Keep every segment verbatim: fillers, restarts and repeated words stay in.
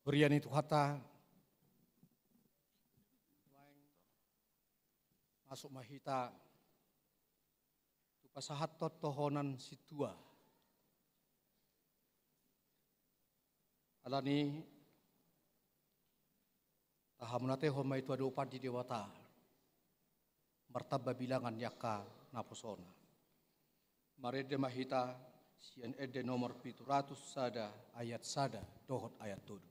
Huria ni Tuhanta, masuk ma hita tu pasahathon tohonan sintua. Alani i, tahamonatehon ma i tu adopan ni Debata, martamba bilangan ni angka naposona. Marende ma hita sian ende nomor pitu ratus sada ayat sada dohot ayat tolu.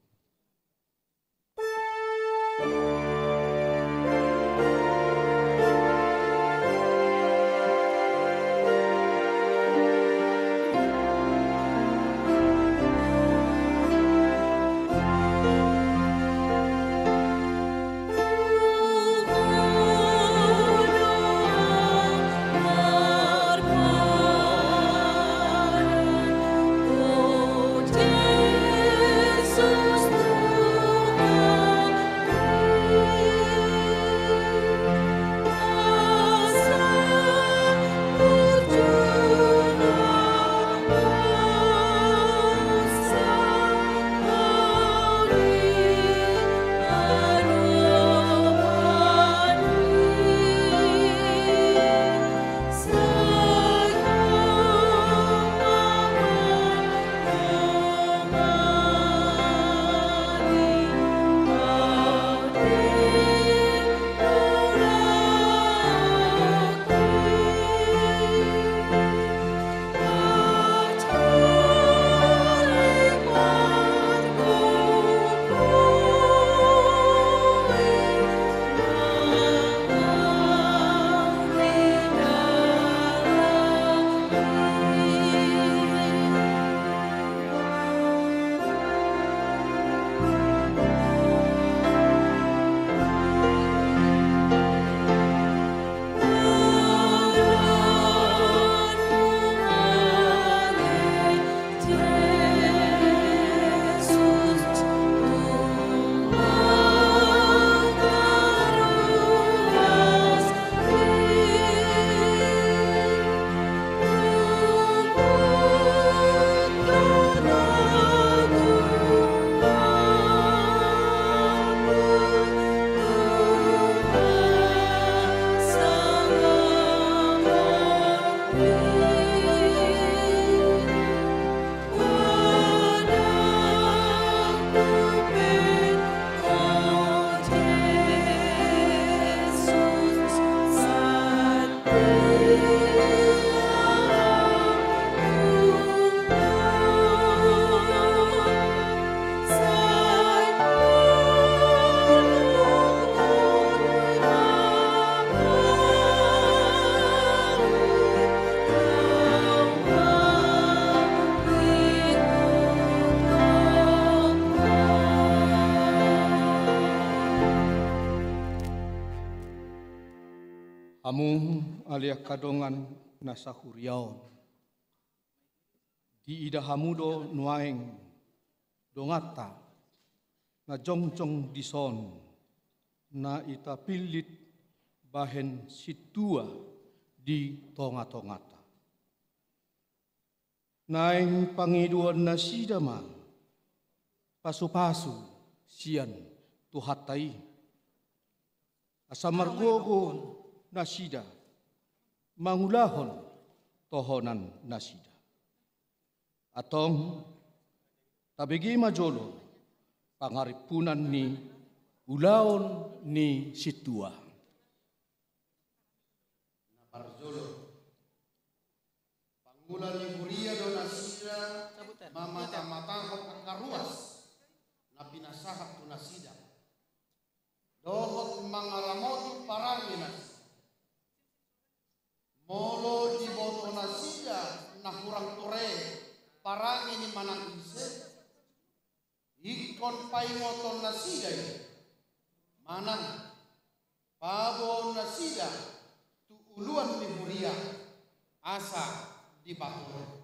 Hamu ale angka dongan na sahuriaon. Diida hamu do nuaeng donganta na jongjong dison, na i tapillit bahen sintua di tongatonganta. Naeng pangidoan nasida ma pasupasu sian Tuhanta i, asa margogo nasida mangulahon tohonan nasida. Antong, tabege ma jolo pangarimpunan ni ulaon ni sintua. Na parjolo, pangula ni huria do nasida mamatamataon angka ruas na pinasahat tu nasida dohot mangaramoti parange nasida. Molo diboto nasida na hurang ture parange ni manang ise, ingkon paingoton nasida i manang paboaon nasida tu uluan ni huria asa dipatupa.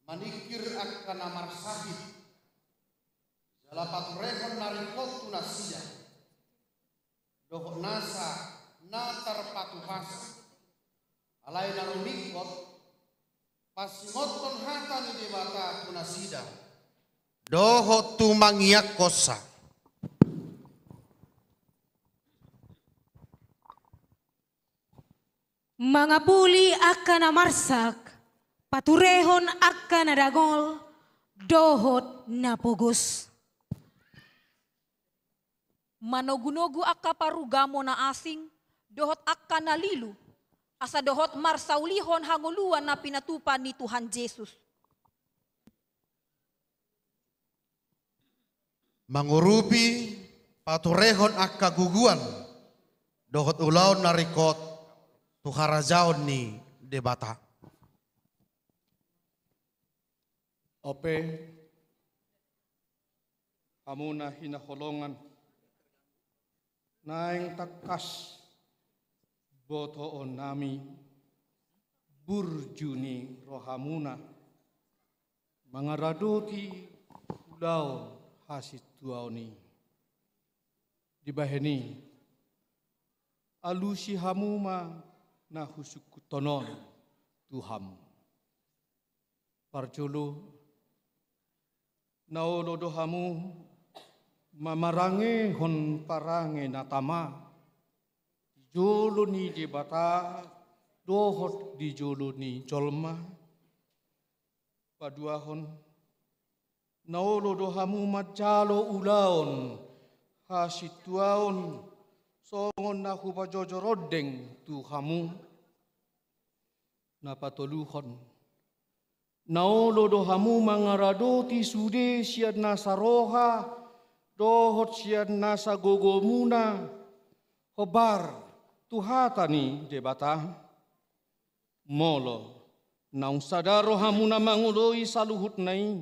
maningkir angka na marsahit, jala paturehon na ringkot tu nasida, dohot nasa na tarpatupa, alai na rumingkot, pasingothon hata ni Debata tu nasida, dohot tu mangiangkonsa. Mangapuli angka na marsak, paturehon angka na dangol, dohot na pogos. Manogunogu angka parugamo na asing, dohot angka na lilu, asa dohot marsaulihon hangoluan na pinatupa ni Tuhan Jesus. Mangurupi, paturehon angka guguan, dohot ulaon na ringkot, tu harajaon ni Debata. Ope, hamu na hinaholongan, naeng tangkas botoonnami burju ni rohamuna, mangaradoti ulaon hasintuaon i. Dibahen i, alusi hamu ma na husungkunhon on tu hamu. Parjolo, na olo do hamu mamarangehon parange na tama di jolo ni Debata dohot di jolo ni jolma? Paduahon, na olo do hamu manjalo ulaon hasintuaon songon na hupajojo rondeng tu hamu? Na patoluhon, na olo do hamu mangaradoti sude sian nasa roha dohot sian nasa gogomuna hombar tu hata ni Debata? Molo naung sada rohamuna mangoloi saluhutna i,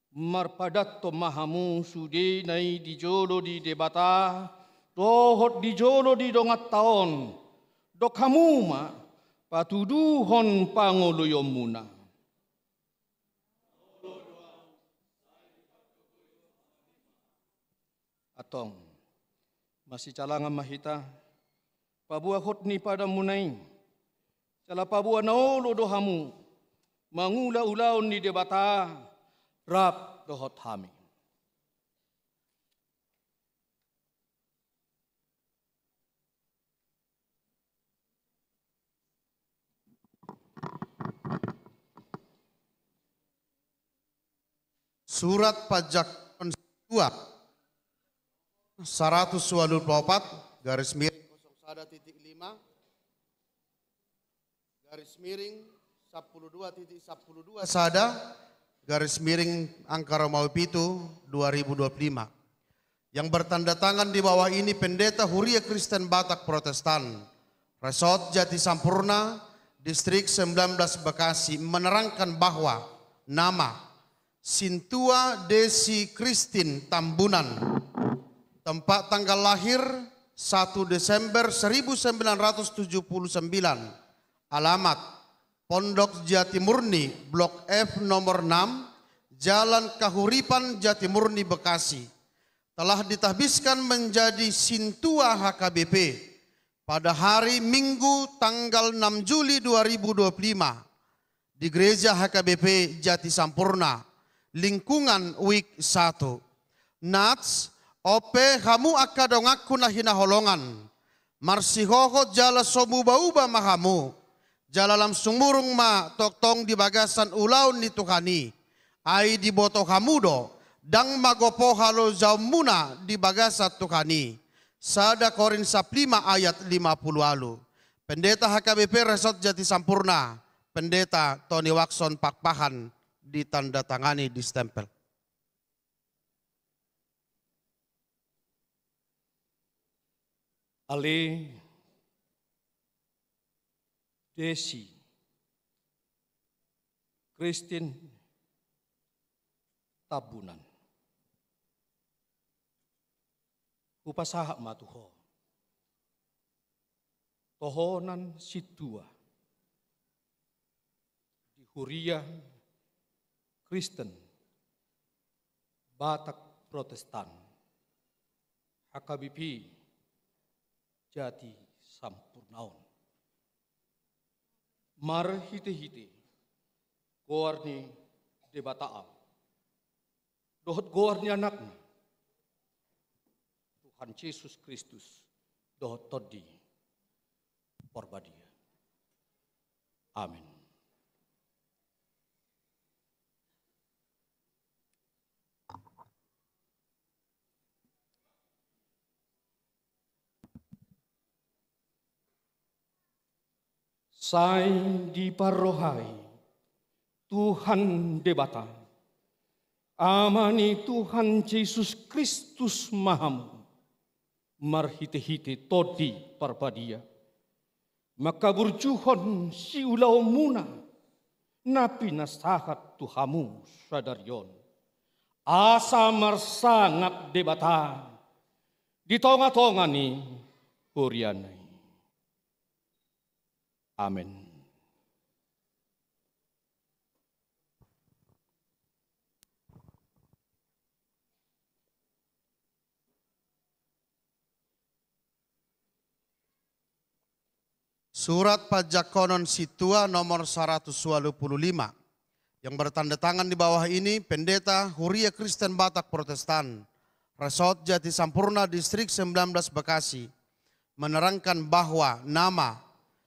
marpadanhon ma hamu sudena i di jolo ni Debata dohot di jolo ni donganta on, dok hamu ma patuduhon pangoloionmuna. Antong, masijalangan ma hita, paboa hot ni padanmuna i, jala paboa na olo do hamu mangula ulaon ni Debata rap dohot hami. Surat Pajankon Sintua, saratus ualu pulu opat, garis miring kosong sada titik lima, garis miring sampulu dua titik sampulu dua sada, garis miring angka romawi pitu, dua ribu dua puluh lima. Yang bertanda tangan di bawah ini Pendeta Huria Kristen Batak Protestan, Resort Jatisampurna, Distrik sembilan belas Bekasi, menerangkan bahwa nama Sintua Desi Christine Tambunan, tempat tanggal lahir satu Desember seribu sembilan ratus tujuh puluh sembilan, alamat Pondok Jatimurni, Blok F nomor enam, Jalan Kahuripan, Jatimurni, Bekasi, telah ditahbiskan menjadi Sintua H K B P pada hari Minggu tanggal enam Juli dua ribu dua puluh lima di Gereja H K B P Jatisampurna, lingkungan Wik satu. Nats, ope hamu angka donganku na hinaholongan, marsihohot jala so muba-uba ma hamu, jala lam sumurung ma tongtong di bagasan ulaon ni Tuhan i, ai diboto hamu do, ndang magopo halojaonmuna di bagasan Tuhan i. Sada Korint sampulu lima ayat lima puluh ualu. Pendeta H K B P Resort Jatisampurna, Pendeta Tony Wakson Pakpahan, ditandatangani, distempel. Ale Desi Christine Tambunan, hupasahat ma tu ho tohonan sintua di huria Kristen Batak Protestan, H K B P Jati Sampurna on, marhitehite goar ni Debata Ama dohot goar ni Anakna, Tuhan Jesus Kristus, dohot Tondi Parbadia. Amen. Sai diparrohai Tuhan Debata, Ama ni Tuhan Jesus Kristus ma hamu, marhitehite Tondi Parbadia, mangkaburjuhon siulaonmuna na pinasahat tu hamu sadari on, asa marsangap Debata di tongatonga ni huriana i. Amen. Surat Panjangkonon Sintua nomor saratus ualu pulu lima, yang bertanda tangan di bawah ini Pendeta Huria Kristen Batak Protestan, Resort Jati Sampurna, Distrik sembilan belas Bekasi, menerangkan bahwa nama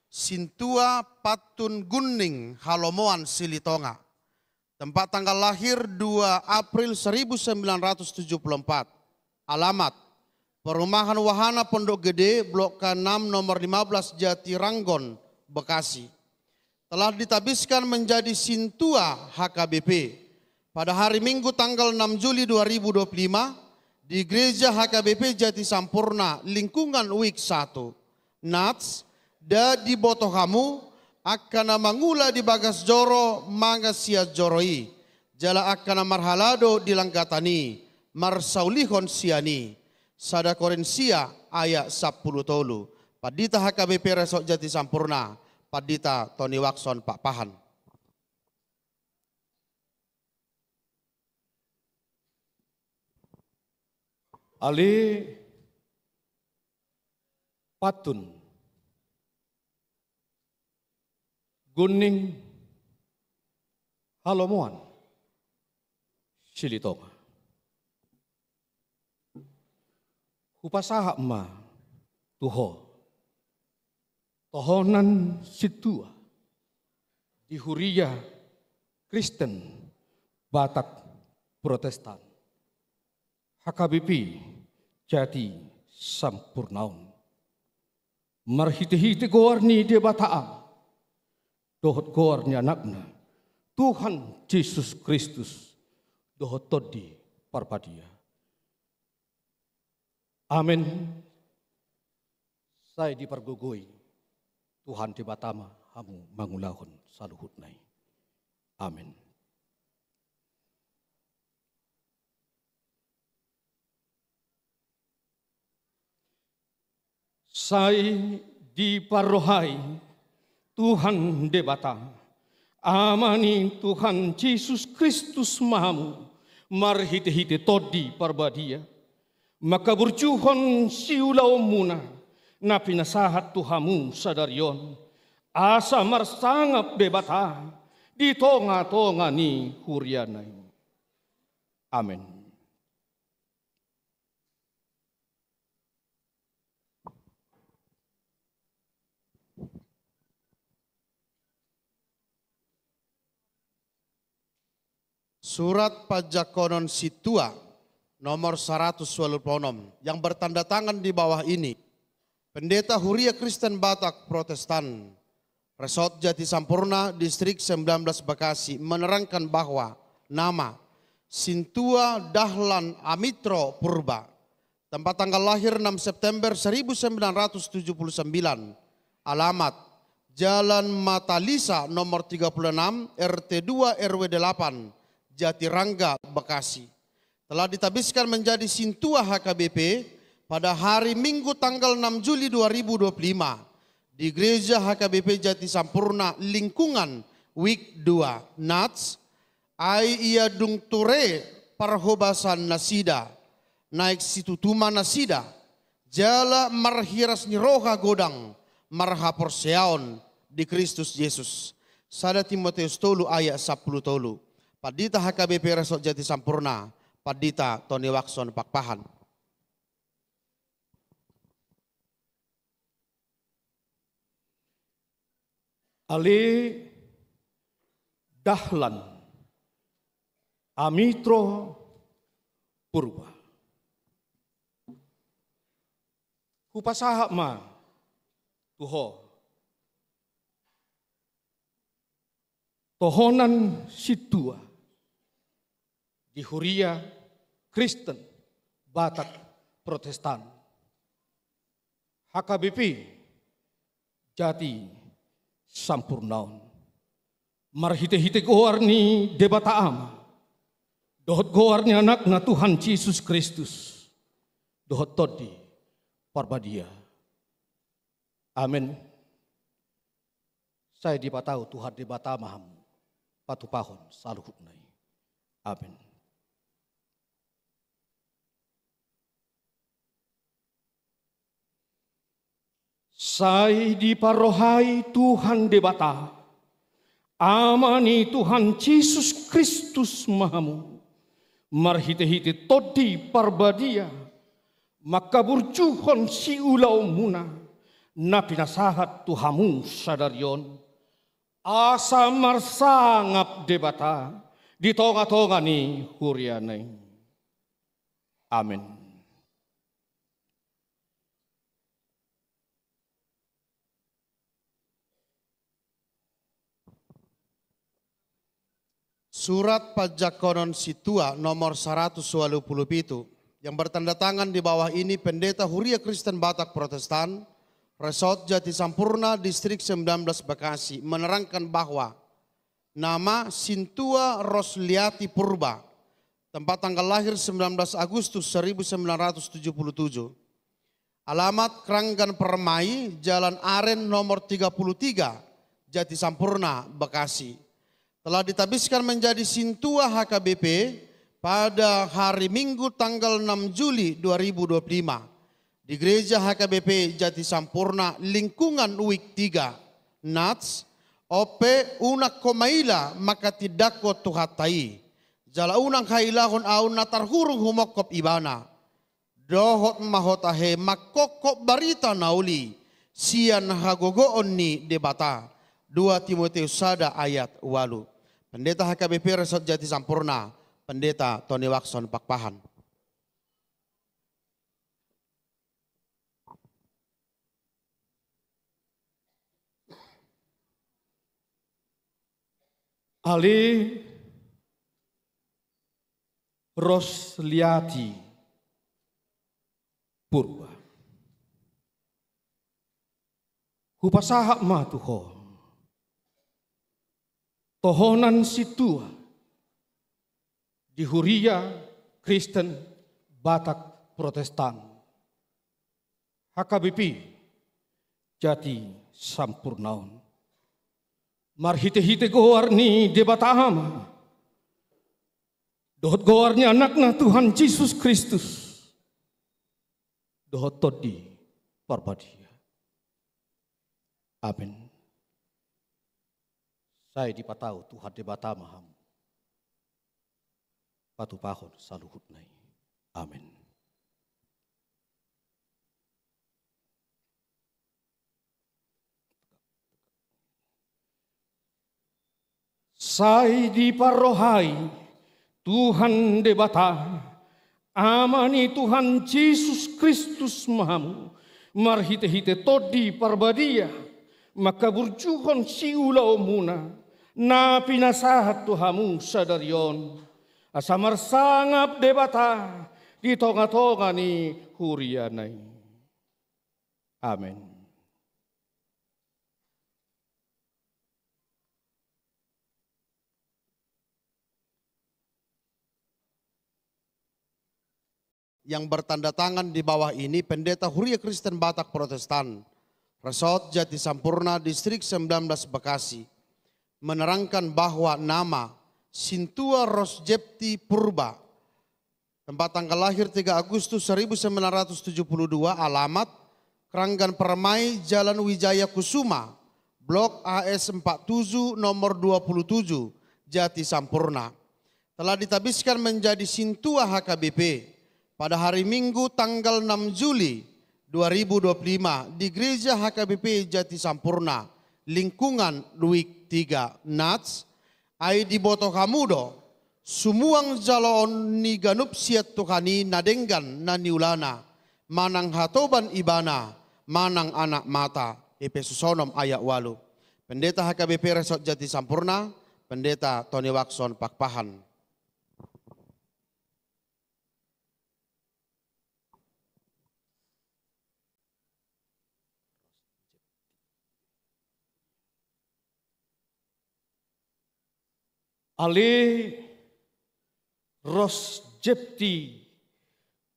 Sintua Patun Gunning Halomoan Silitonga. Tempat tanggal lahir dua April seribu sembilan ratus tujuh puluh empat. Alamat Perumahan Wahana Pondok Gede, Blok K enam, nomor lima belas, Jatiranggon, Bekasi. Telah ditabiskan menjadi Sintua H K B P pada hari Minggu tanggal enam Juli dua ribu dua puluh lima di Gereja H K B P Jati Sampurna, lingkungan Wik satu. Nats, nda diboto hamu angka na mangula di bagas joro mangan sian joro i, jala angka na marhalado di langgatan i marsaulihon sian i. Sada Korintia ayat sampulu tolu. Pandita H K B P Resort Jati Sampurna, Pandita Tony Wakson Pakpahan. Ale Patun Gunning Halomoan Silitonga, hupasahat ma tu ho tohonan sintua di Huria Kristen Batak Protestan, H K B P Jati Sampurna on, marhitehite goar ni Debata Ama dohot goar ni Anakna, Tuhan Jesus Kristus, dohot Tondi Parbadia. Amen. Sai dipargogoi Tuhan Debata ma hamu mangulahon saluhutna i. Amen. Sai diparrohai Tuhan Debata, Ama ni Tuhan Jesus Kristus ma hamu, marhitehite Tondi Parbadia, mangkaburjuhon siulaonmuna na pinasahat tu hamu sadari on, asa marsangap Debata di tongatonga ni huriana i. Amen. Surat Panjangkonon Sintua nomor saratus ualu pulu onom yang bertanda tangan di bawah ini, Pendeta Huria Kristen Batak Protestan, Resort Jati Sampurna, Distrik sembilan belas Bekasi, menerangkan bahwa nama Sintua Dahlan Amitro Purba, tempat tanggal lahir enam September seribu sembilan ratus tujuh puluh sembilan, alamat Jalan Matalisa nomor tiga puluh enam, R T dua, R W delapan, Jatirangga, Bekasi, telah ditabiskan menjadi Sintua H K B P pada hari Minggu tanggal enam Juli dua ribu dua puluh lima di Gereja H K B P Jati Sampurna, lingkungan Wik dua, Nats, Ai ia dung ture parhobasan nasida, naeng situtu ma nasida, jala marhiras ni roha godang marhaporseaon di Kristus Jesus. Sada Timoteus tolu ayat sampulu tolu. Pandita H K B P Resort Jati Sampurna, Pandita Tony Wakson Pakpahan. Ale Dahlan Amitro Purba. Hupasahat ma tu ho tohonan sintua di Huria Kristen Batak Protestan, H K B P Jati Sampurna on, marhitehite goar ni Debata Ama dohot goar ni Anakna Tuhan Jesus Kristus dohot Tondi Parbadia. Amen. Sai dipatau Tuhan Debata ma hamu patupahon saluhutna i. Amen. Sai diparrohai Tuhan Debata, Ama ni Tuhan Jesus Kristus ma hamu, marhitehite Tondi Parbadia, mangkaburjuhon siulaonmuna na pinasahat tu hamu sadari on, asa marsangap Debata di tongatonga ni huriana i. Amen. Surat Panjangkonon Sintua nomor saratus ualu pulu pitu, yang bertanda tangan di bawah ini Pendeta Huria Kristen Batak Protestan, Resort Jati Sampurna, Distrik sembilan belas Bekasi, menerangkan bahwa nama Sintua Rosliati Purba, tempat tanggal lahir sembilan belas Agustus seribu sembilan ratus tujuh puluh tujuh, alamat Kranggan Permai, Jalan Aren nomor tiga puluh tiga, Jati Sampurna, Bekasi, telah ditabiskan menjadi sintua H K B P pada hari Minggu tanggal enam Juli dua ribu dua puluh lima di Gereja H K B P Jati Sampurna, lingkungan Wik tiga, Nats. On pe unang ho maila manghatindanghon Tuhanta i, jala unang hailahon ahu na tarhurung humongkop ibana, dohot ma ho tahe manghophop barita na uli sian hagogoon ni Debata. Dua Timoteus sada ayat ualu. Pendeta H K B P Resort Jati Sampurna, Pendeta Tony Wakson Pakpahan. Ale Rosliati Purba. Hupasahat ma tu ho tohonan sintua di Huria Kristen Batak Protestan, H K B P Jati Sampurna on, marhitehite goar ni Debata Ama dohot goar ni Anakna Tuhan Jesus Kristus dohot Tondi Parbadia. Amen. Sai dipatau Tuhan Debata ma hamu patupahon saluhutna i. Amen. Sai diparrohai Tuhan Debata, Ama ni Tuhan Jesus Kristus ma hamu, marhitehite Tondi Parbadia, manghaburjuhon siulaonmuna na pinasahat tu hamu sadari on, asa marsangap Debata di tongatonga ni huriana i. Amen. Yang bertanda tangan di bawah ini Pendeta Huria Kristen Batak Protestan, Resort Jati Sampurna, Distrik sembilan belas Bekasi, menerangkan bahwa nama Sintua Rosjepti Purba. Tempat tanggal lahir tiga Agustus seribu sembilan ratus tujuh puluh dua, alamat Keranggan Permai, Jalan Wijaya Kusuma, Blok A S empat tujuh, nomor dua puluh tujuh, Jati Sampurna. Telah ditabiskan menjadi sintua H K B P pada hari Minggu tanggal enam Juli dua ribu dua puluh lima di Gereja H K B P Jati Sampurna, lingkungan Wijk tiga, Nats. Ai diboto hamu do, sumuang jaloon ni ganup sian Tuhan i na denggan na niulana, manang hatoban ibana, manang anak mata, Epesus onom ayat ualu. Pendeta H K B P Resort Jati Sampurna, Pendeta Tony Wakson Pakpahan. Ale Rosjepti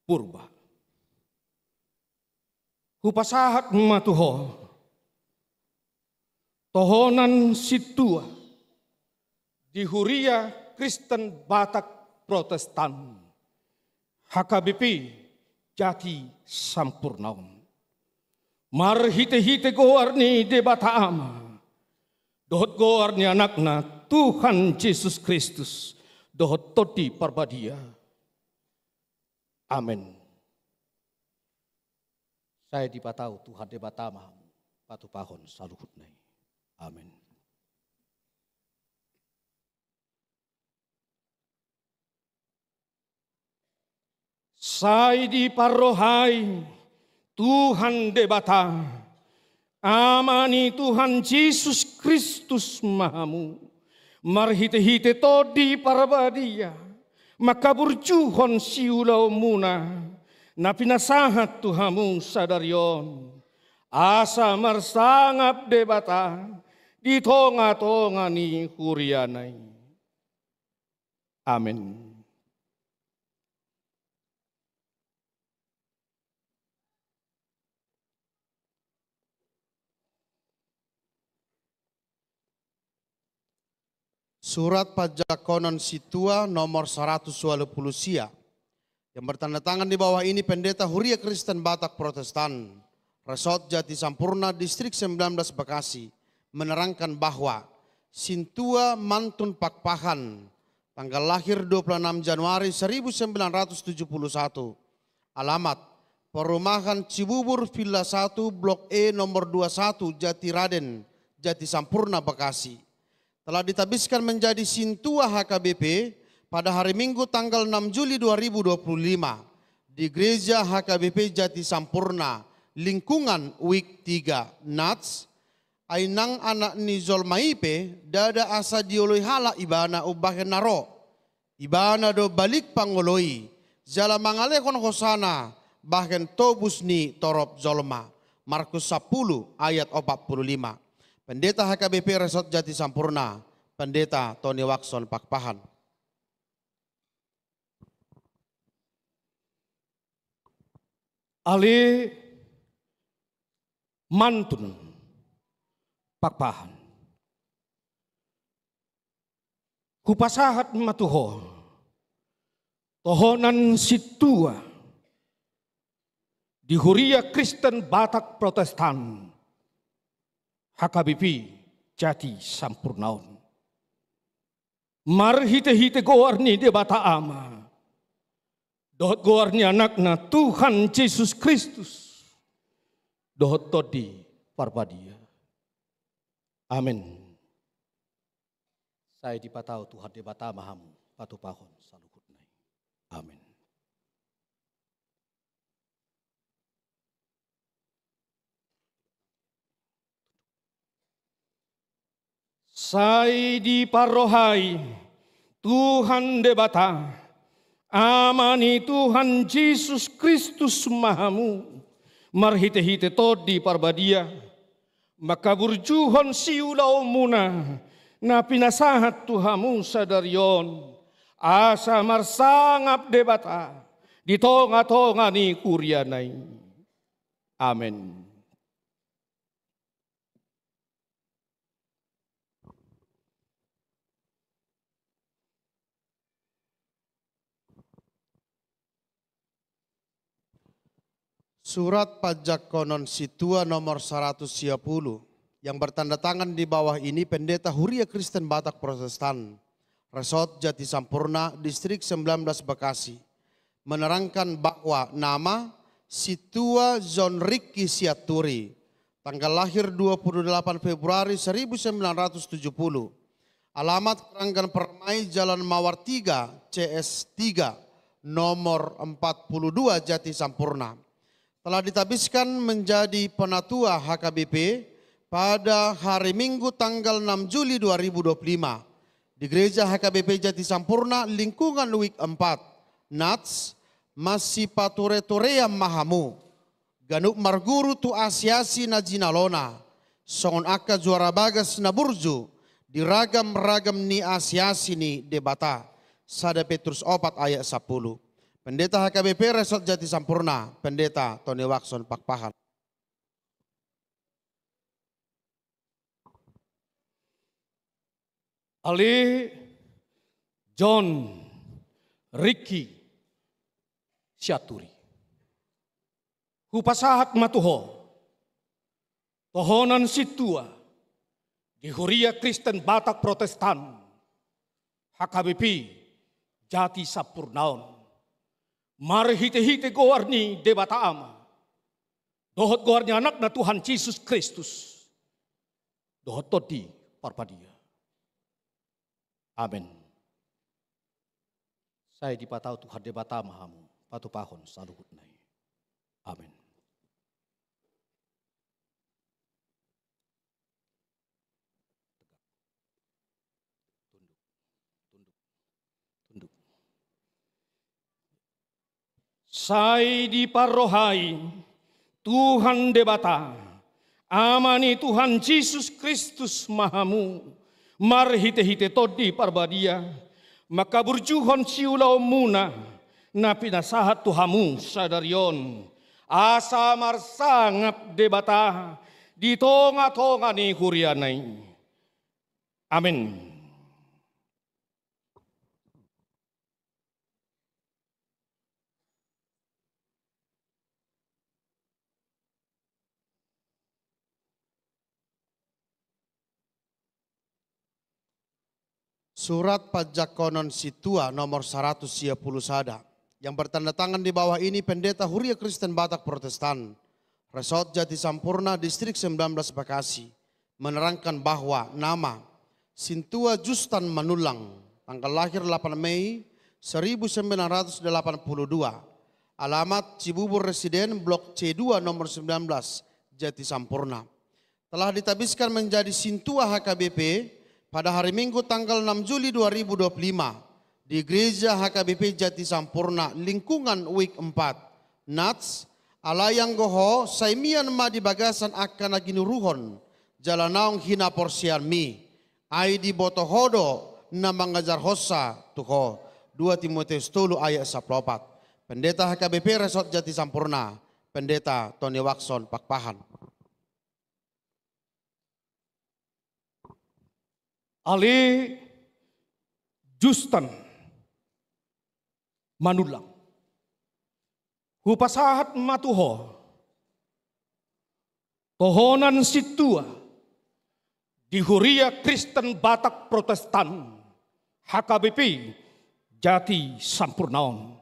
Purba. Hupasahat ma tu ho tohonan sintua di Huria Kristen Batak Protestan, H K B P Jati Sampurna on, marhitehite goar ni Debata Ama dohot goar ni Anakna Tuhan Jesus Kristus dohot Tondi Parbadia. Amen. Sai dipatau Tuhan Debata ma hamu patupahon saluhutna i. Amen. Sai diparrohai Tuhan Debata, Ama ni Tuhan Jesus Kristus ma hamu, marhitehite Tondi Parbadia, mangkaburjuhon siulaonmuna na pinasahat tu hamu sadari on, asa marsangap Debata di tongatonga ni huriana i. Amen. Surat Panjangkonon Sintua nomor saratus ualu pulu sia. Yang bertanda tangan di bawah ini Pendeta Huria Kristen Batak Protestan, Resort Jati Sampurna, Distrik sembilan belas Bekasi, menerangkan bahwa Sintua Mantun Pakpahan, tanggal lahir dua puluh enam Januari seribu sembilan ratus tujuh puluh satu, alamat perumahan Cibubur Villa satu, Blok E, nomor dua satu, Jatiraden, Jati Sampurna, Bekasi, telah ditabiskan menjadi sintua H K B P pada hari Minggu tanggal enam Juli dua ribu dua puluh lima di Gereja H K B P Jati Sampurna, lingkungan Wijk tiga, Nats. Ai nang Anak ni jolma i pe, ndada asa dioloi halak ibana umbahen na ro. Ibana do balik pangoloi, jala mangalehon hosana bahen tobus ni torop jolma. Markus sapulu ayat opat pulu lima. Pendeta H K B P Resort Jati Sampurna, Pendeta Tony Wakson Pakpahan. Ale Mantun Pakpahan. Hupasahat ma tu ho tohonan sintua di Huria Kristen Batak Protestan, H K B P Jati Sampurna on, marhitehite goar ni Debata Ama dohot goar ni Anakna Tuhan Jesus Kristus dohot Tondi Parbadia. Amen. Sai dipatau Tuhan Debata ma hamu patupahon saluhutna i. Amen. Sai diparrohai Tuhan Debata, Ama ni Tuhan Jesus Kristus ma hamu, marhitehite Tondi Parbadia, mangkaburjuhon siulaonmuna na pinasahat tu hamu sadari on, asa marsangap Debata di tongatonga ni huriana i. Amen. Surat Panjangkonon Sintua nomor saratus sia pulu, yang bertanda tangan di bawah ini Pendeta Huria Kristen Batak Protestan, Resort Jatisampurna, Distrik sembilan belas Bekasi, menerangkan bahwa nama Sintua John Ricky Sianturi, tanggal lahir dua puluh delapan Februari seribu sembilan ratus tujuh puluh, alamat Keranggan Permai, Jalan Mawar tiga, C S tiga, nomor empat puluh dua, Jatisampurna, telah ditabiskan menjadi penatua H K B P pada hari Minggu tanggal enam Juli dua ribu dua puluh lima di Gereja H K B P Jatisampurna, lingkungan Wik empat, Nats. Masipature-turean ma hamu ganup marguru tu asi-asi na jinalona, songon angka juara bagas na burju di ragam-ragam ni asi-asi ni Debata. Sada Petrus opat ayat sapuluh. Pendeta H K B P Resort Jatisampurna, Pendeta Tony Waxon Pakpahan. Ale John Ricky Sianturi, hupasahat ma tu ho tohonan sintua di Huria Kristen Batak Protestan, H K B P Jatisampurna on, marhite-hite goar ni Debata Ama dohot goar ni Anakna Tuhan Jesus Kristus dohot Tondi Parbadia. Amen. Sai dipatau Tuhan Debata ma hamu patupahon saluhutna i. Amen. Tunduk. Tunduk. Tunduk. Sai diparrohai Tuhan Debata, Ama ni Tuhan Jesus Kristus ma hamu, marhite-hite Tondi Parbadia, mangkaburjuhon siulaonmuna na pinasahat tu hamu sadari on, asa marsangap Debata di tonga-tonga ni huriana i. Amen. Surat Panjangkonon Sintua nomor saratus sia pulu sada, yang bertanda tangan di bawah ini Pendeta Huria Kristen Batak Protestan, Resort Jatisampurna, Distrik sembilan belas Bekasi, menerangkan bahwa nama Sintua Justan Manullang, tanggal lahir delapan Mei seribu sembilan ratus delapan puluh dua, alamat Cibubur Residen, Blok C dua, nomor sembilan belas, Jatisampurna, telah ditabiskan menjadi sintua H K B P pada hari Minggu tanggal enam Juli dua ribu dua puluh lima di Gereja H K B P Jatisampurna, lingkungan Wik empat, Nats. Alai anggo ho, sai mian ma di bagasan angka na ginuruhon jala naung hinaporseaonmi, ai diboto ho do na mangajarhonsa tu ho. Dua Timoteus tolu ayat sampulu opat. Pendeta H K B P Resort Jatisampurna, Pendeta Tony Waxon Pakpahan. Ale Justan Manullang, hupasahat ma tu ho tohonan sintua di Huria Kristen Batak Protestan, H K B P Jatisampurna on,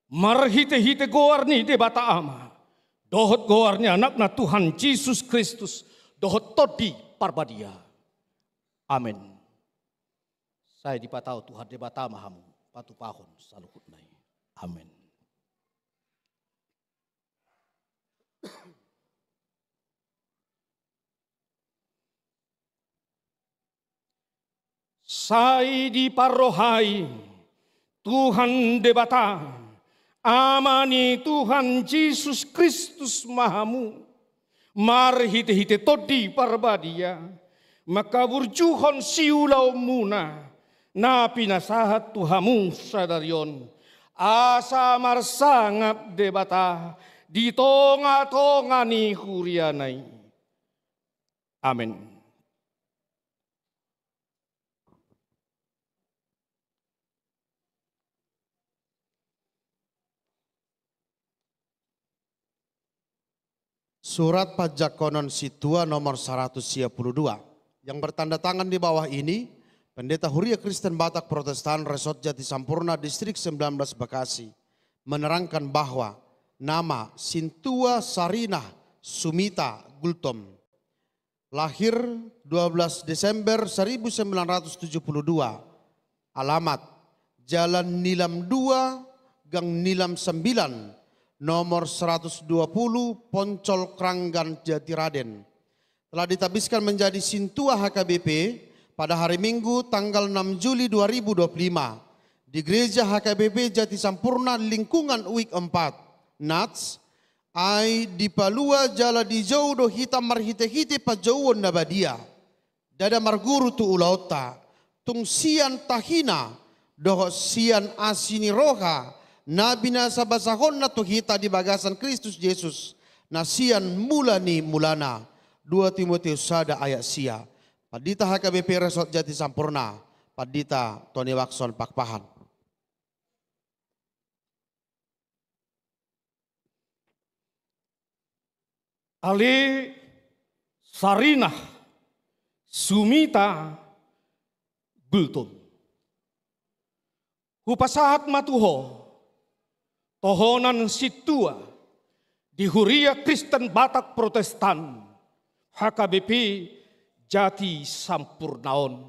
marhite-hite goar ni Debata Ama dohot goar ni Anakna Tuhan Jesus Kristus dohot Tondi Parbadia. Amen. Sai dipatau Tuhan Debata ma hamu patupahon saluhutna i. Amen. Sai diparrohai Tuhan Debata, Ama ni Tuhan Jesus Kristus ma hamu, marhite-hite Tondi Parbadia, mangkaburjuhon siulaonmuna na pinasahat tu hamu sadari on, asa marsangap Debata di tonga-tonga ni huriana i. Amen. Surat Panjangkonon Sintua nomor seratus sia puluh dua, yang bertanda tangan di bawah ini, Pendeta Huria Kristen Batak Protestan Resort Jatisampurna Distrik sembilan belas Bekasi, menerangkan bahwa nama Sintua Sarinah Sumita Gultom, lahir dua belas Desember seribu sembilan ratus tujuh puluh dua, alamat Jalan Nilam dua, Gang Nilam sembilan, nomor seratus dua puluh, Poncol Kranggan, Jatiraden, telah ditabiskan menjadi Sintua H K B P pada hari Minggu tanggal enam Juli dua ribu dua puluh lima di Gereja H K B P Jatisampurna Lingkungan Wik empat, Nats, ai dipalua jala dijou do hita marhite-hite panjouon na badia. Ndada marguru tu ulaonta, tung sian tahina dohot sian asi ni roha na binasabasahonna tu hita di bagasan Kristus Jesus, na sian mula ni mulana. Dua Timoteus sada ayat sia. Pandita H K B P Resort Jatisampurna, Pandita Tony Wakson Pakpahan. Ale Sarinah Sumita Gultom, hupasahat ma tu ho tohonan sintua di Huria Kristen Batak Protestan H K B P Jatisampurna on,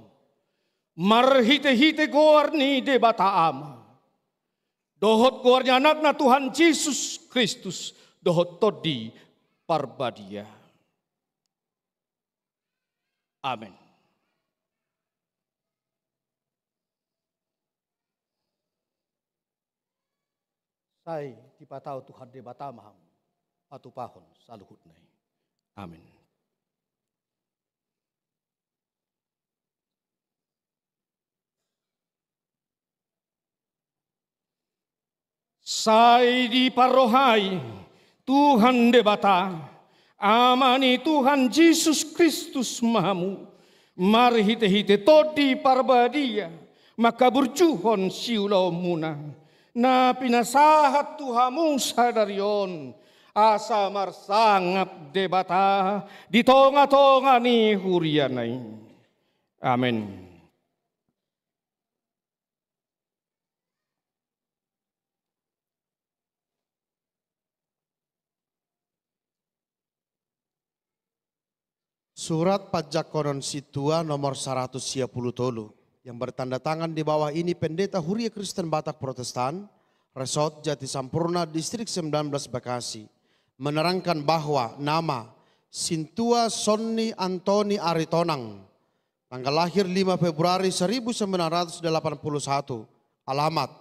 marhite-hite goar ni Debata Ama dohot goar ni Anakna Tuhan Jesus Kristus dohot Tondi Parbadia. Amen. Sai dipatau Tuhan Debata ma hamu patupahon saluhutna i. Amen. Sai diparrohai Tuhan Debata, Ama ni Tuhan Jesus Kristus ma hamu, marhite-hite Tondi Parbadia, mangkaburjuhon siulaonmuna na pinasahat tu hamu sadari on, asa marsangap Debata di tonga-tonga ni huriana i. Amen. Surat Panjangkonon Sintua nomor seratus sia puluh tolu, yang bertanda tangan di bawah ini Pendeta Huria Kristen Batak Protestan, Resort Jatisampurna, Distrik sembilan belas Bekasi, menerangkan bahwa nama Sintua Sonni Antoni Aritonang, tanggal lahir lima Februari seribu sembilan ratus delapan puluh satu, alamat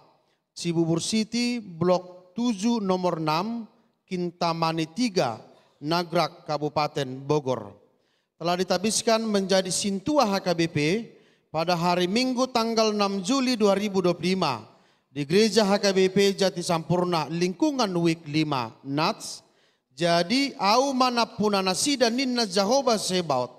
Cibubur City, Blok tujuh, nomor enam, Kintamani tiga, Nagrak, Kabupaten Bogor, telah ditabiskan menjadi sintua H K B P pada hari Minggu tanggal enam Juli dua ribu dua puluh lima di Gereja H K B P Jatisampurna Lingkungan Wik lima, Nats. Jadi, ahu ma nampuna nasida, ninna Jahowa Zebaot,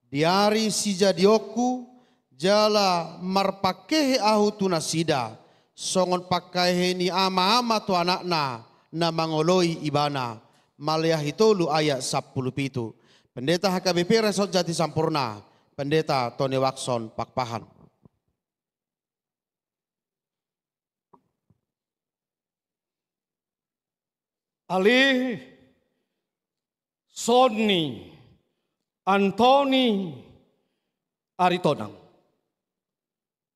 di ari sijadionku, jala marpangkehe ahu tu nasida, songon pangkehe ni ama-ama tu anakna na mangoloi ibana. Maleahi tolu ayat sampulu pitu. Pendeta H K B P Resort Jatisampurna, Pendeta Tony Wakson Pakpahan. Ale Sonni Antoni Aritonang,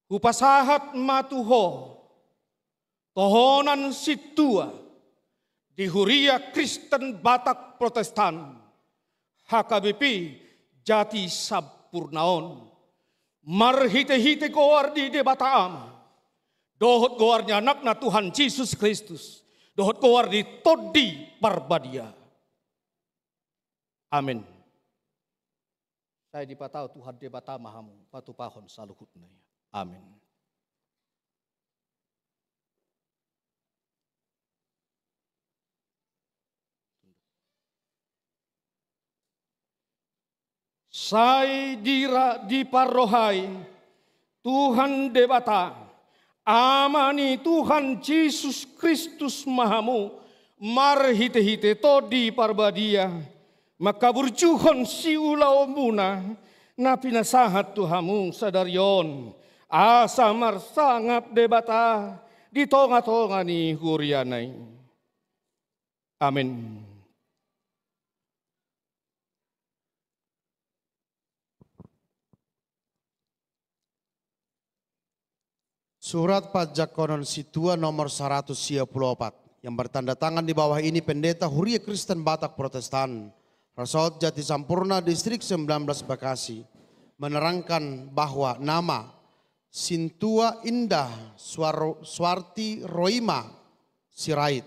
hupasahat ma tu ho tohonan sintua di Huria Kristen Batak Protestan H K B P Jatisampurna on, marhite-hite goar ni Debata Ama dohot goar ni Anakna Tuhan Jesus Kristus dohot goar ni Tondi Parbadia. Amen. Sai dipatau Tuhan Debata ma hamu patupahon saluhutna i. Amen. Sai dira-, diparrohai Tuhan Debata, Ama ni Tuhan Jesus Kristus ma hamu, marhite-hite Tondi Parbadia, mangkaburjuhon siulaonmuna na pinasahat tu hamu sadari on, asa marsangap Debata di tongatonga ni huriana i. Amen. Surat Panjangkonon Sintua nomor saratus sia pulu opat, yang bertanda tangan di bawah ini Pendeta Huria Kristen Batak Protestan, Resort Jatisampurna, Distrik sembilan belas Bekasi, menerangkan bahwa nama Sintua Indah Suar-, Suarti Roima Sirait.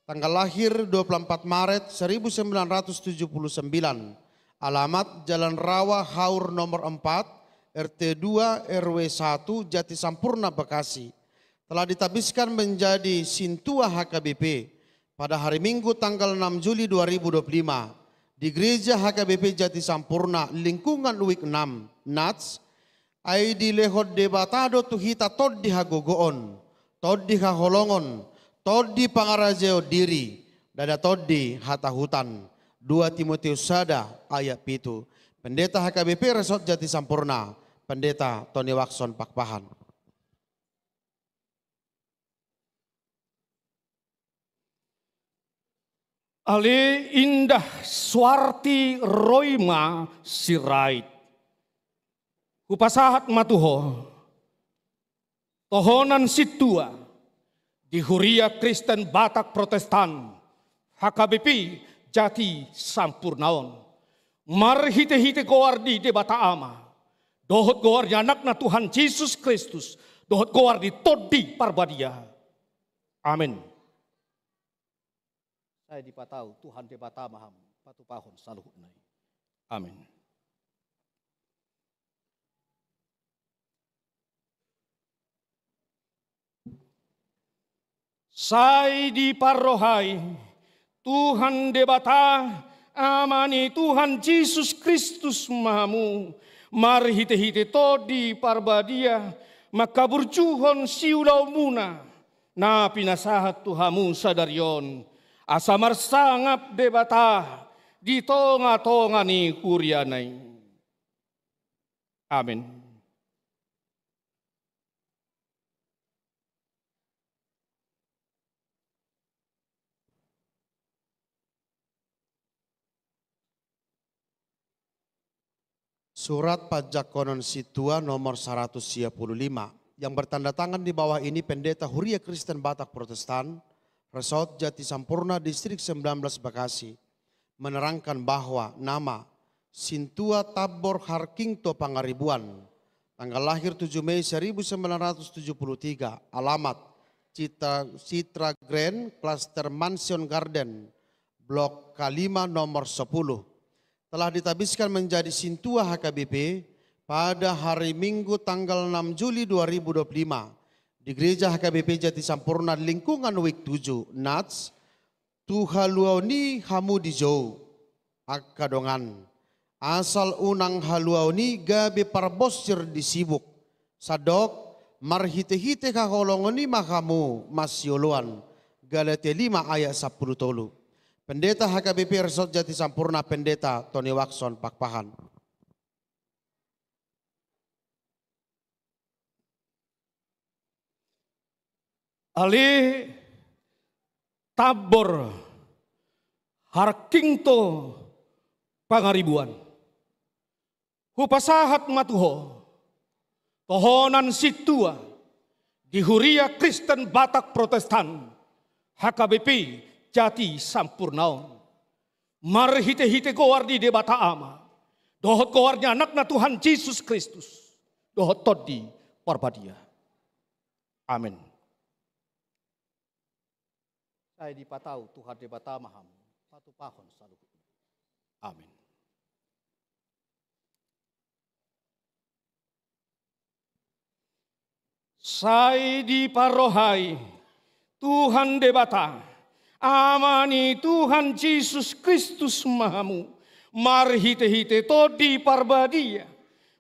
Tanggal lahir dua puluh empat Maret seribu sembilan ratus tujuh puluh sembilan. Alamat Jalan Rawa Haur nomor empat, R T dua, R W satu, Jatisampurna, Bekasi. Telah ditabiskan menjadi Sintua H K B P pada hari Minggu tanggal enam Juli dua ribu dua puluh lima di Gereja H K B P Jatisampurna, Lingkungan Wijk enam, Nats, Ai dilehon Debata do tu hita tondi hagogoon, tondi haholongon, tondi pangarajaon diri, ndada tondi hatahutan. Dua Timoteus sada ayat pitu. Pendeta H K B P Resort Jatisampurna, Pendeta Tony Waxon Pakpahan. Ale Indah Suarti Roima Sirait. Hupasahat ma tu ho tohonan sintua di Huria Kristen Batak Protestan H K B P Jatisampurna on. Marhitehite goar ni Debata Ama, dohot goar ni Anakna Tuhan Jesus Kristus, dohot goar ni Tondi Parbadia. Amen. Sai dipatau Tuhan Debata ma hamu patupahon saluhutna i. Amen. Sai diparrohai Tuhan Debata, Ama ni Tuhan Jesus Kristus ma hamu, marhitehite Tondi Parbadia, mangkaburjuhon siulaonmuna na pinasahat tu hamu sadari on, asa marsangap Debata di tongatonga ni huriana i. Amen. Surat Panjangkonon Sintua nomor saratus sia pulu lima, yang bertanda tangan di bawah ini Pendeta Huria Kristen Batak Protestan, Resort Jatisampurna, Distrik sembilan belas Bekasi, menerangkan bahwa nama Sintua Tambor Harkingto Pangaribuan, tanggal lahir tujuh Mei seribu sembilan ratus tujuh puluh tiga, alamat Citra, Citra Grand, Klaster Mansion Garden, Blok K lima nomor sepuluh, telah ditabiskan menjadi Sintua H K B P pada hari Minggu tanggal enam Juli dua ribu dua puluh lima di Gereja H K B P Jatisampurna Lingkungan Wijk tujuh, Nats, tu haluaon i hamu dijou, angka dongan. Asal unang haluaon i gabe parbonsir di sibuk. Sandok, marhitehite haholongon i ma hamu masioloan. Galatia lima ayat sampulu tolu. Pendeta H K B P Resort Jatisampurna, Pendeta Tony Waxon Pakpahan. Ale Tambor Harkingto Pangaribuan. Hupasahat ma tu ho tohonan sintua di Huria Kristen Batak Protestan H K B P Jatisampurna on. Marhitehite goar ni Debata Ama, dohot goar ni Anakna Tuhan Jesus Kristus, dohot Tondi Parbadia. Amen. Sai dipatau Tuhan Debata ma hamu patupahon saluhutna. Amen. Sai diparrohai Tuhan Debata, Ama ni Tuhan Jesus Kristus ma hamu, marhitehite Tondi Parbadia,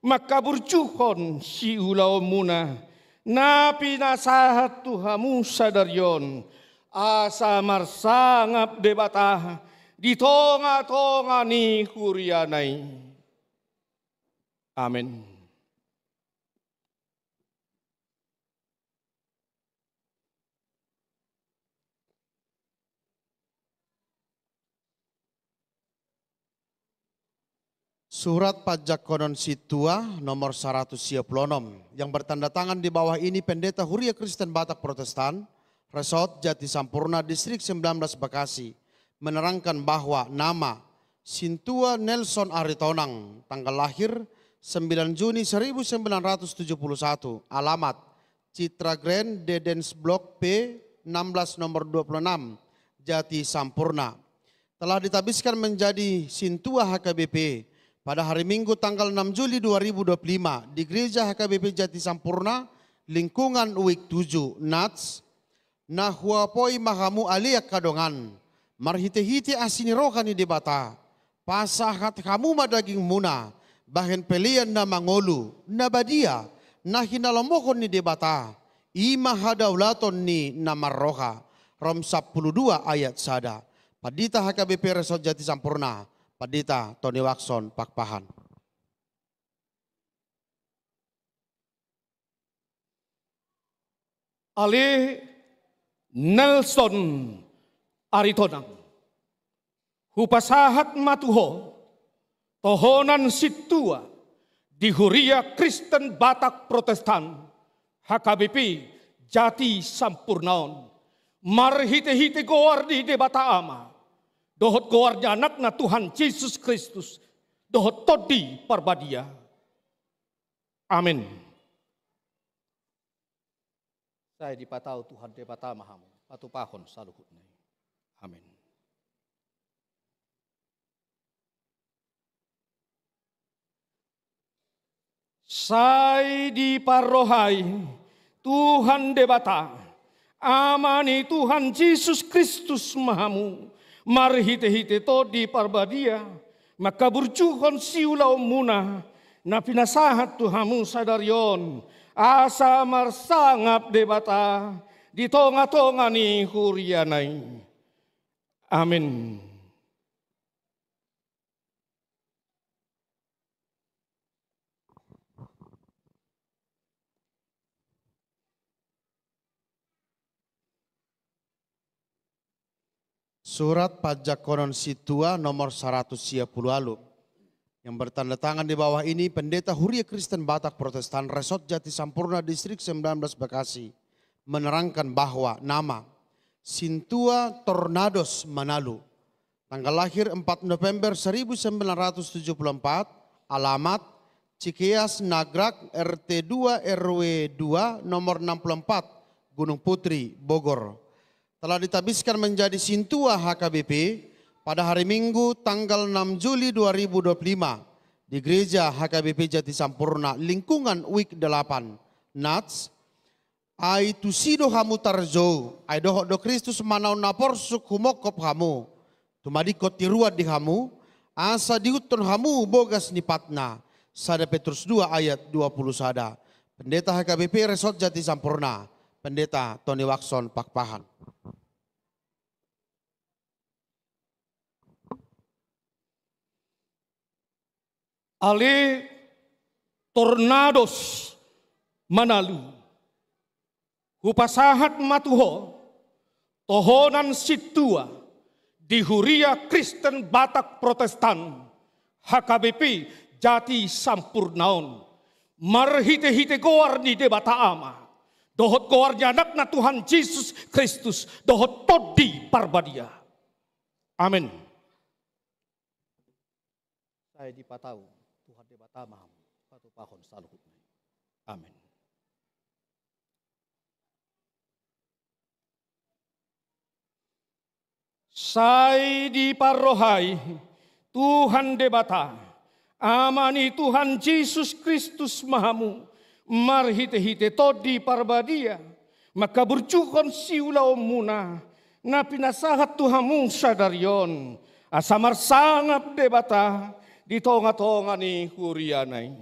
mangkaburjuhon siulaonmuna na pinasahat tu hamu sadari on, asa marsangap Debata di tonga-tonga ni huriana i. Amen. Surat Panjangkonon Sintua nomor saratus sia pulu onom, yang bertanda tangan di bawah ini Pendeta Huria Kristen Batak Protestan, Resort Jatisampurna, Distrik sembilan belas Bekasi, menerangkan bahwa nama Sintua Nelson Aritonang, tanggal lahir sembilan Juni seribu sembilan ratus tujuh puluh satu, alamat Citra Grand, Dedens Blok P enam belas nomor dua puluh enam, Jatisampurna, telah ditabiskan menjadi Sintua H K B P pada hari Minggu tanggal enam Juli dua ribu dua puluh lima di Gereja H K B P Jatisampurna, lingkungan Wijk tujuh, Nats. Na huapoi ma hamu ale angka dongan, marhitehite asi ni roha ni Debata, pasahat hamu ma dagingmuna bahen pelean na mangolu, na badia, na hinalomohon ni Debata, i ma hadaulaton ni na marroha. Rom sampulu dua ayat sada. Pandita H K B P Resort Jatisampurna, Pandita Tony Wakson Pakpahan. Ale Nelson Aritonang, hupasahat ma tu ho tohonan sintua di Huria Kristen Batak Protestan, H K B P Jatisampurna on, marhitehite goar ni Debata Ama dohot goar ni Anakna Tuhan Jesus Kristus dohot Tondi Parbadia. Amen. Sai dipatau Tuhan Debata ma hamu, patupahon saluhutna i. Amen. Sai diparrohai Tuhan Debata, Ama ni Tuhan Jesus Kristus ma hamu, marhitehite Tondi Parbadia, mangkaburjuhon siulaonmuna na pinasahat tu hamu sadari on, asa marsangap Debata di tonga-tonga ni huriana i. Amen. Surat Panjangkonon Sintua nomor saratus sia pulu ualu, yang bertanda tangan di bawah ini Pendeta Huria Kristen Batak Protestan Resort Jatisampurna, Distrik sembilan belas Bekasi, menerangkan bahwa nama Sintua Tornados Manalu, tanggal lahir empat November seribu sembilan ratus tujuh puluh empat, alamat Cikeas Nagrak, R T dua, R W dua, nomor enam puluh empat, Gunung Putri, Bogor, telah ditabiskan menjadi sintua H K B P pada hari Minggu tanggal enam Juli dua ribu dua puluh lima di Gereja H K B P Jatisampurna, lingkungan Wijk delapan, Nats. Ai tusi do hamu tarjou, ai dohot do Kristus manaon na porsuk humongkop hamu, tumadingkon tiruan di hamu, asa diihuthon hamu bogas ni patna. Sada Petrus dua ayat dua puluh sada. Pendeta H K B P Resort Jatisampurna, Pendeta Tony Wakson Pakpahan. Ale Tornados Manalu, hupasahat ma tu ho tohonan sintua di Huria Kristen Batak Protestan, H K B P Jatisampurna on, marhitehite goar ni Debata Ama dohot goar ni Anakna Tuhan Jesus Kristus dohot Tondi Parbadia. Amen. Sai dipatau Tuhan Debata ma hamu, patupahon saluhutna i. Amen. Sai diparrohai Tuhan Debata, Ama ni Tuhan Jesus Kristus ma hamu, marhitehite Tondi Parbadia, mangkaburjuhon siulaonmuna na pinasahat tu hamu sadari on, asa marsangap Debata di tonga-tonga ni huriana i.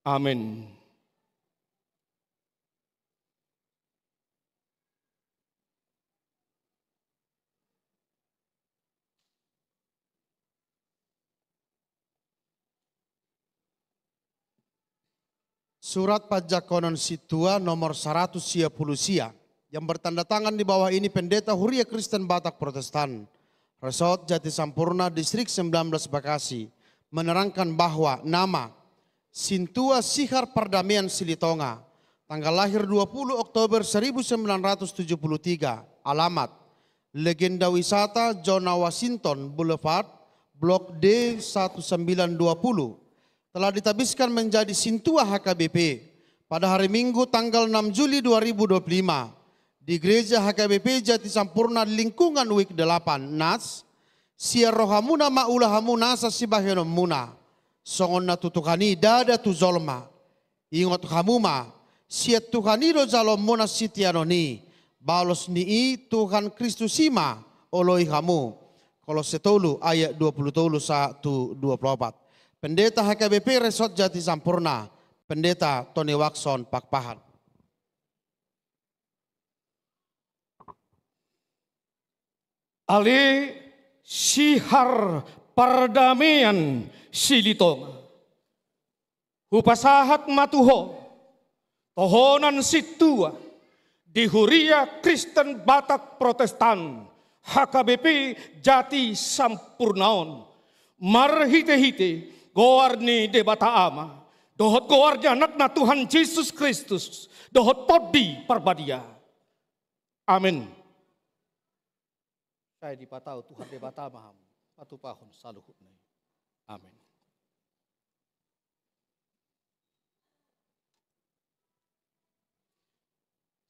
Amen. Surat Panjangkonon Sintua nomor saratus sia pulu sia, yang bertanda tangan di bawah ini Pendeta Huria Kristen Batak Protestan, Resort Jatisampurna, Distrik sembilan belas Bekasi, menerangkan bahwa nama Sintua Sihar Pardamaian Silitonga, tanggal lahir dua puluh Oktober seribu sembilan ratus tujuh puluh tiga, alamat Legenda Wisata John Washington Boulevard, Blok D satu sembilan dua puluh, telah ditabiskan menjadi Sintua H K B P pada hari Minggu tanggal enam Juli dua ribu dua puluh lima di Gereja H K B P Jatisampurna, lingkungan Wijk delapan, Nas. Sian rohamuna ma ulahamu nasa sibahenonmuna, songon na tu Tuhan i, ndada tu jolma. Ingot hamu ma, sian Tuhan i do jaloonmuna sitianon i, balos ni i Tuhan Kristus i ma oloi hamu. Kolose tolu ayat dua puluh tolu sahat tu dua puluh opat. Pendeta H K B P Resort Jatisampurna, Pendeta Tony Waxon Pakpahan. Ale Sihar Pardamaian Silitonga, hupasahat ma tu ho tohonan sintua di Huria Kristen Batak Protestan H K B P Jatisampurna on, marhitehite goar ni Debata Ama dohot goar ni Anakna Tuhan Jesus Kristus dohot Tondi Parbadia. Amen. Sai dipatau Tuhan Debata ma hamu patupahon saluhutna i. Amen.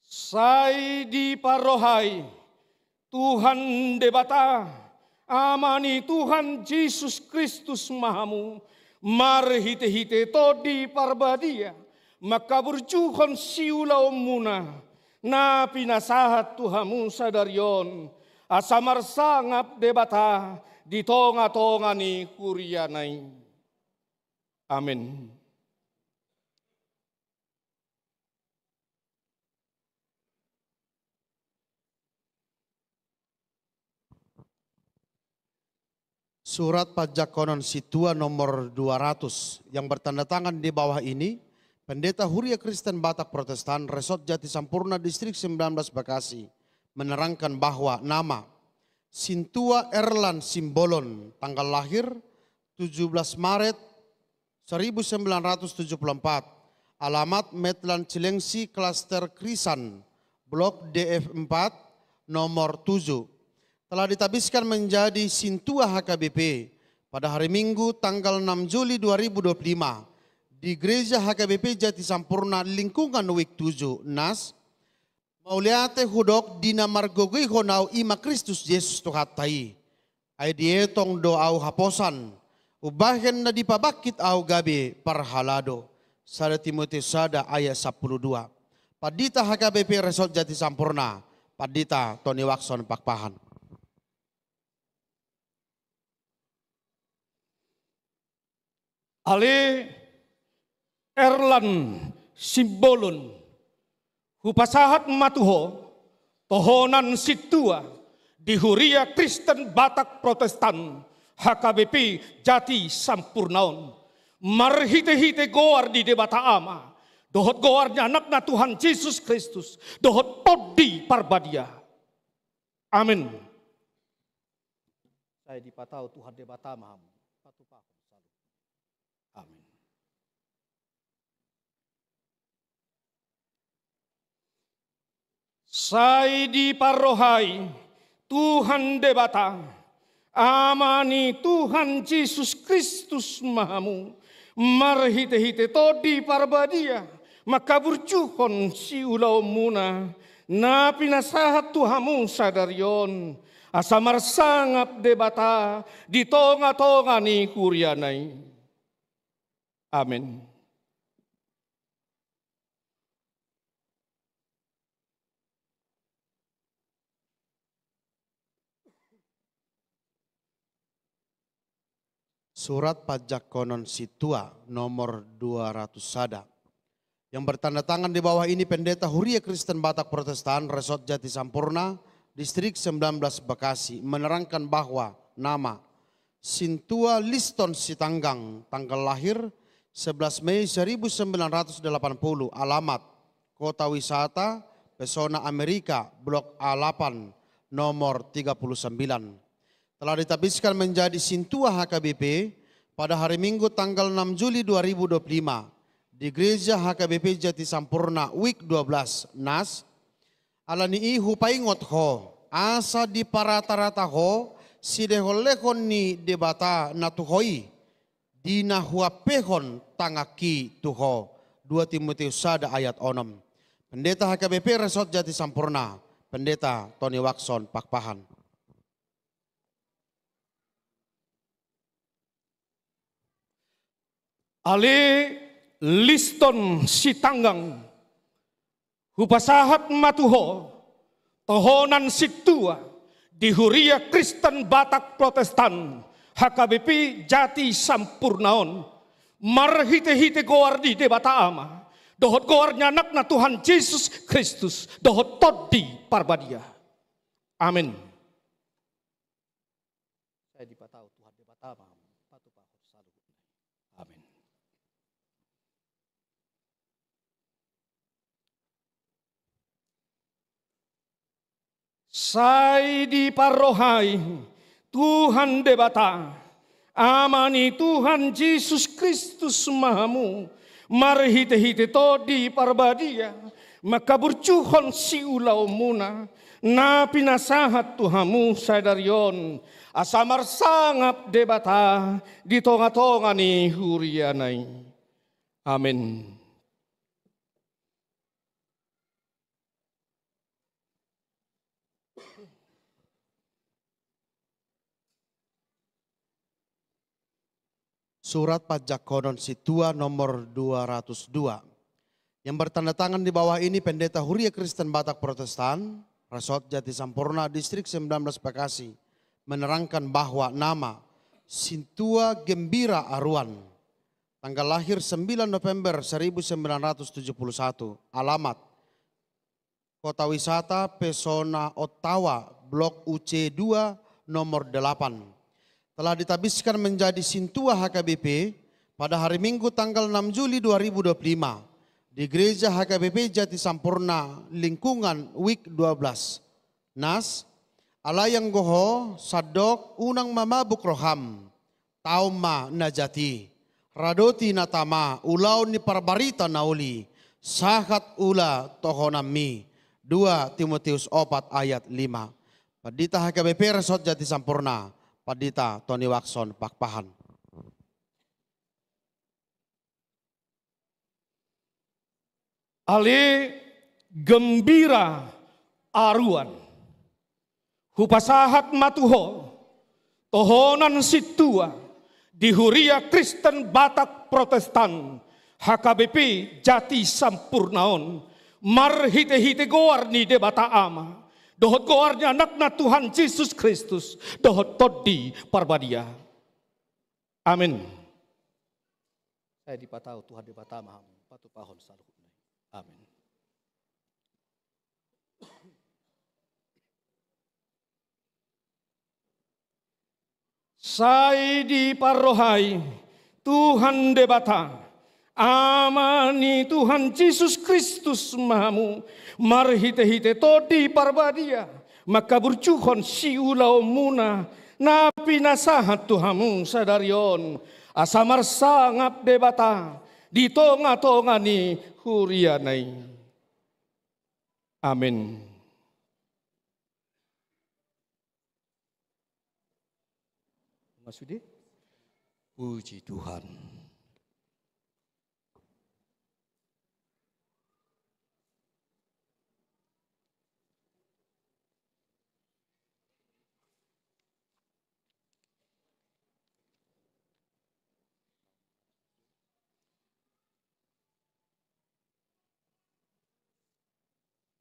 Sai diparrohai Tuhan Debata, Ama ni Tuhan Jesus Kristus ma hamu, marhitehite Tondi Parbadia, mangkaburjuhon siulaonmuna na pinasahat tu hamu sadari on, asa marsangap Debata di tongatonga ni huriana i. Amen. Surat Panjangkonon Sintua nomor dua ratus, yang bertanda tangan di bawah ini, Pendeta Huria Kristen Batak Protestan, Resort Jatisampurna, Distrik sembilan belas Bekasi, menerangkan bahwa nama Sintua Erlan Simbolon, tanggal lahir tujuh belas Maret seribu sembilan ratus tujuh puluh empat, alamat Metlan Cilengsi, Klaster Krisan, Blok D F empat, nomor tujuh, telah ditabiskan menjadi Sintua H K B P pada hari Minggu tanggal enam Juli dua ribu dua puluh lima di Gereja H K B P Jatisampurna, lingkungan Wijk tujuh, Nas. Mauliate hudok di na margogoihon ahu, i ma Kristus Jesus Tuhanta i. Ai dietong do ahu haposan, umbahen na dipabangkit ahu gabe parhalado. Sada Timoteus sada ayat sampulu dua. Pandita H K B P Resort Jatisampurna, Pandita Tony Waxon Pakpahan. Ale Erlan Simbolon, hupasahat ma tu ho tohonan sintua di Huria Kristen Batak Protestan H K B P Jatisampurna on, marhitehite goar ni Debata Ama dohot goar ni Anakna Tuhan Jesus Kristus dohot Tondi Parbadia. Amen. Sai dipatau Tuhan Debata ma hamu patupahon saluhutna i. Amen. Sai diparrohai Tuhan Debata, Ama ni Tuhan Jesus Kristus ma hamu, marhitehite Tondi Parbadia, mangkaburjuhon siulaonmuna na pinasahat tu hamu sadari on, asa marsangap Debata di tongatonga ni huriana i. Amen. Surat Panjangkonon Sintua nomor dua ratus sada. Yang bertanda tangan di bawah ini Pendeta Huria Kristen Batak Protestan Resort Jatisampurna, Distrik sembilan belas Bekasi, menerangkan bahwa nama Sintua Liston Sitanggang, tanggal lahir sebelas Mei seribu sembilan ratus delapan puluh, alamat Kota Wisata, Pesona Amerika, Blok A delapan, nomor tiga puluh sembilan. Telah ditabiskan menjadi sintua H K B P pada hari Minggu tanggal enam Juli dua ribu dua puluh lima di Gereja H K B P Jati Sampurna Wijk dua belas, Nas. Alani i hupaingot ho, asa diparatarata ho silehonlehon ni Debata na tu ho i, di na huampehon tanganki tu ho. Dua Timoteus sada ayat onom. Pendeta H K B P Resort Jati Sampurna, Pendeta Tony Waxon Pakpahan. Ale Liston Sitanggang, hupasahat ma tu ho tohonan sintua di Huria Kristen Batak Protestan H K B P Jati Sampurna on, marhitehite goar ni Debata Ama dohot goar ni Anakna Tuhan Jesus Kristus dohot Tondi Parbadia. Amen. Sai dipatau Tuhan Debata ma patupahon saluhutna i. Amen. Sai diparrohai Tuhan Debata, Ama ni Tuhan Jesus Kristus ma hamu, marhitehite Tondi Parbadia, mangkaburjuhon siulaonmuna na pinasahat tu hamu sadari on, asa marsangap Debata di tongatonga ni huriana i. Amen. Surat Panjangkonon Sintua nomor dua ratus dua. Yang bertanda tangan di bawah ini Pendeta Huria Kristen Batak Protestan, Resort Jati Sampurna, Distrik sembilan belas Bekasi, menerangkan bahwa nama Sintua Gembira Aruan, tanggal lahir sembilan November seribu sembilan ratus tujuh puluh satu, alamat Kota Wisata Pesona Ottawa, Blok U C dua, nomor delapan, telah ditabiskan menjadi sintua H K B P pada hari Minggu tanggal enam Juli dua ribu dua puluh lima di Gereja H K B P Jati Sampurna Lingkungan Wijk dua belas, Nas. Alai anggo ho sandok unang mamabuk roham, taon ma na jat i, radoti na tama ulaon ni parbarita na uli, sahat ula tohonanmi. Dua Timoteus opat ayat lima. Pandita H K B P Resort Jati Sampurna, Pandita Tony Waxon Pakpahan. Ale Gembira Aruan, hupasahat ma tu ho tohonan sintua di Huria Kristen Batak Protestan H K B P Jati Sampurna on, marhitehite goar ni Debata Ama dohot goar ni Anakna Tuhan Jesus Kristus dohot Tondi Parbadia. Amen. Sai dipatau Tuhan Debata ma hamu patupahon saluhutna i. Amen. Sai diparrohai Tuhan Debata, Ama ni Tuhan Jesus Kristus ma hamu, marhitehite Tondi Parbadia, mangkaburjuhon siulaonmuna na pinasahat tu hamu sadari on, asa marsangap Debata di tongatonga ni huriana i. Amen. Nga sude? Puji Tuhan.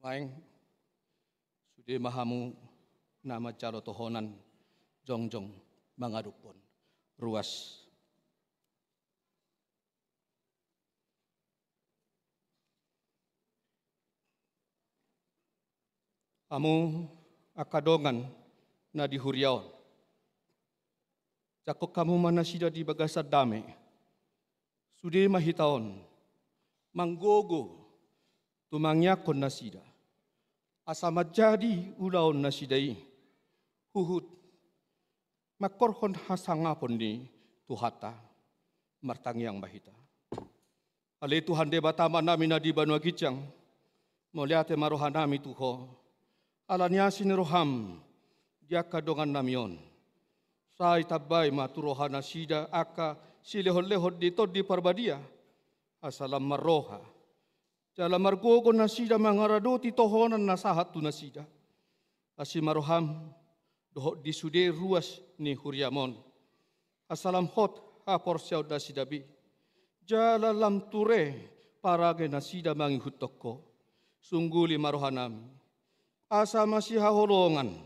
Baen, sude ma hamu na manjalo tohonan, jongjong mangadophon ruas. Hamu angka dongan na di huria on, jangkon hamu ma nasida di bagasan dame, Sude ma hita on manggogo tu mangiangkon nasida, asa manjadi ulaon nasida i huhut mangkorhon hasangapon ni Tuhanta. Martangiang ma hita. Ale Tuhan Debata Amanami na di banua ginjang, mauliate ma rohanami tu Ho ala ni asi ni roham di angka dongannami on. Sai tambai ma tu rohanasida angka silehonlehon ni Tondi Parbadia, asa lam marroha jala margogo nasida mangaradoti tohonan na sahat tu nasida. Asi ma roham dohot di sude ruas ni huriam on, asa lam hot haporseaon nasida be, jala lam ture parage nasida mangihuthon Ho. Sungguli ma rohanami, asa masihaholongan,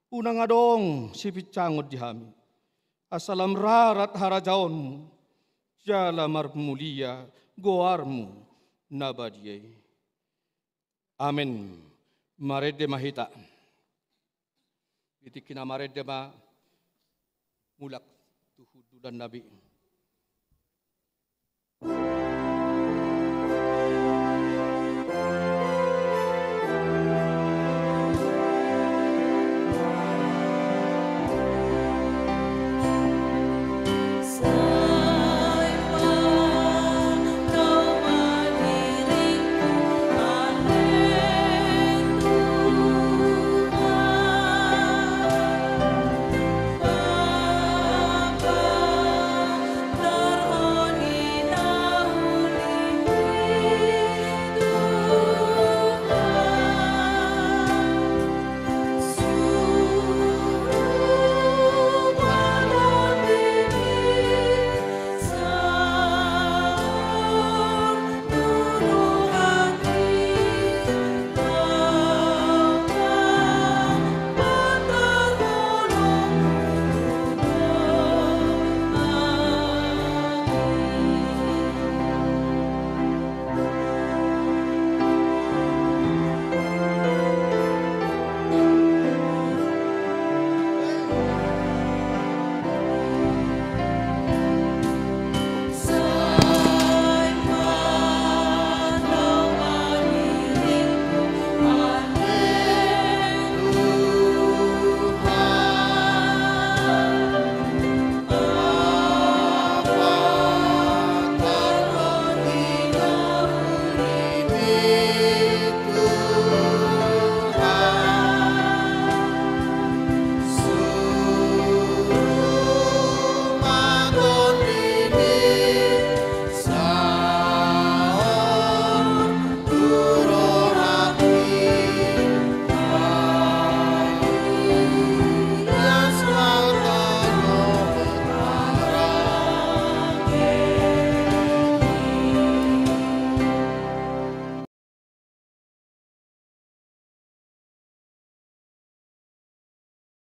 unang adong sipinsangon di hami, asa lam rarat harajaonmu, jala marmulia goarmu na badia i. Amen. Marende ma hita. Di tingki na marende ma mulak tu hundulanta be.